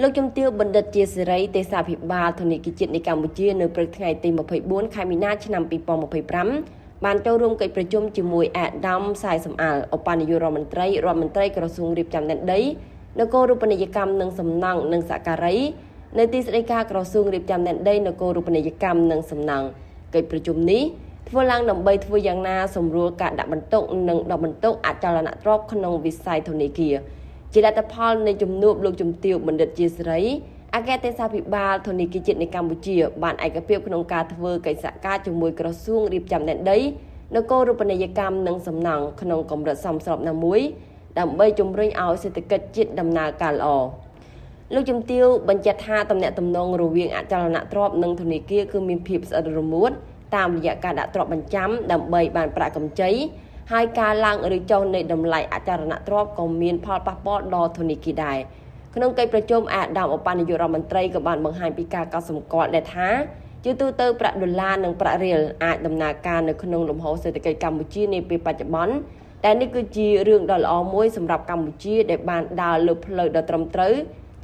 លោកជំទាវបណ្ឌិតជាសេរីទេសាភិបាលធនាគារជាតិនៃកម្ពុជានៅព្រឹកថ្ងៃទី24ខែមីនាឆ្នាំ2025បានចូលរួមកិច្ចប្រជុំជាមួយអាដាមសែសំអាល់ឧបនាយករដ្ឋមន្ត្រីរដ្ឋមន្ត្រីក្រសួងរៀបចំដែនដីនគររូបនីយកម្មនិងសំណង់និងសហការីនៅទីស្តីការក្រសួងរៀបចំដែនដីនគររូបនីយកម្មនិងសំណង់កិច្ចប្រជុំនេះធ្វើឡើងដើម្បីធ្វើយ៉ាងណាសម្រួលការដាក់បន្ទុកនិងដកបន្ទុកអចលនទ្រព្យក្នុងវិស័យធនាគារជាលទ្ធផលនៃជំនួបលោកជំទាវបណ្ឌិតជាសេរីអគ្គទេសាភិបាលធនាគារជាតិនៃកម្ពុជាបានឯកភាពក្នុងការធ្វើកិច្ចសហការជាមួយក្រសួងរៀបចំដែនដីនគររូបនីយកម្មនិងសំណង់ក្នុងកម្រិតសមស្របណាមួយដើម្បីជំរុញឲ្យសេដ្ឋកិច្ចជាតិដំណើរការល្អលោកជំទាវបញ្ជាក់ថាទំនាក់ទំនងរវាងអចលនទ្រព្យនិងធនាគារគឺមានភាពស្អិតរមួតតាមរយៈការដាក់ទ្រព្យបញ្ចាំដើម្បីបានប្រាក់កម្ចីហើយការឡើងឬចុះនៃតម្លៃអចលនទ្រព្យក៏មានផលប៉ះពាល់ដល់ធនាគារដែរក្នុងកិច្ចប្រជុំអាដាមឧបនាយករដ្ឋមន្ត្រីក៏បានបង្ហាញពីការកត់សម្គាល់ដែរថាជាទូទៅប្រាក់ដុល្លារនិងប្រាក់រៀលអាចដំណើរការនៅក្នុងលំហសេដ្ឋកិច្ចកម្ពុជានាពេលបច្ចុប្បន្នតែនេះគឺជារឿងដ៏ល្អមួយសម្រាប់កម្ពុជាដែលបានដើរលើផ្លូវដ៏ត្រឹមត្រូវ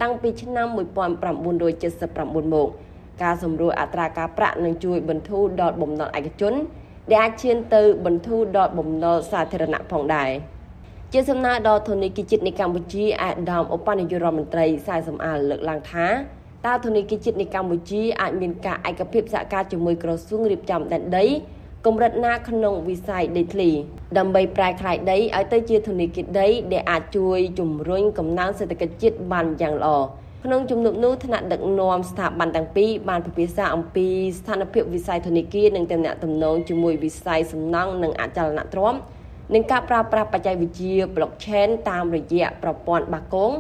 តាំងពីឆ្នាំ1979មកការសម្រួលអត្រាការប្រាក់នឹងជួយបន្ធូរដល់បំណុលឯកជនដែលអាចឈានទៅបន្ធូរដល់បំណុលសាធារណៈផងដែរជាសំណើដល់ធនាគារជាតិនៃកម្ពុជាអាដាមឧបនាយករដ្ឋមន្ត្រីសែសំអាល់លើកឡើងថាតើធនាគារជាតិនៃកម្ពុជាអាចមានការឯកភាពសហការជាមួយក្រសួងរៀបចំដែនដីកម្រិតណាក្នុងវិស័យដីធ្លីដើម្បីប្រែក្លាយដីឲ្យទៅជាធនាគារដីដែលអាចជួយជំរុញកំណើនសេដ្ឋកិច្ចជាតិបានយ៉ាងល្អក្នុងជំនួបនោះថ្នាក់ដឹកនាំស្ថាប័នទាំងពីរបានពិភាក្សាអំពីស្ថានភាពវិស័យធនាគារនិងទំនាក់ទំនងជាមួយវិស័យសំណង់និងអចលនទ្រព្យនិងការប្រើប្រាស់បច្ចេកវិទ្យា blockchain តាមរយៈប្រព័ន្ធបាគង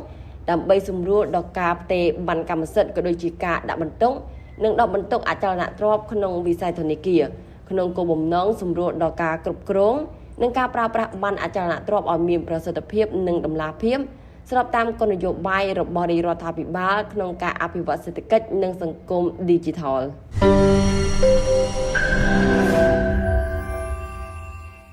ដើម្បីសម្រួលដល់ការផ្ទេរប័ណ្ណកម្មសិទ្ធិក៏ដូចជាការដាក់បន្ទុកនិងដកបន្ទុកអចលនទ្រព្យក្នុងវិស័យធនាគារក្នុងគោលបំណងសម្រួលដល់ការគ្រប់គ្រងនិងការប្រើប្រាស់ប័ណ្ណអចលនទ្រព្យឲ្យមានប្រសិទ្ធភាពនិងតម្លាភាពស្របតាមគោលនយោបាយរបស់រាជរដ្ឋាភិបាលក្នុងការអភិវឌ្ឍសេដ្ឋកិច្ចនិងសង្គមឌីជីថល។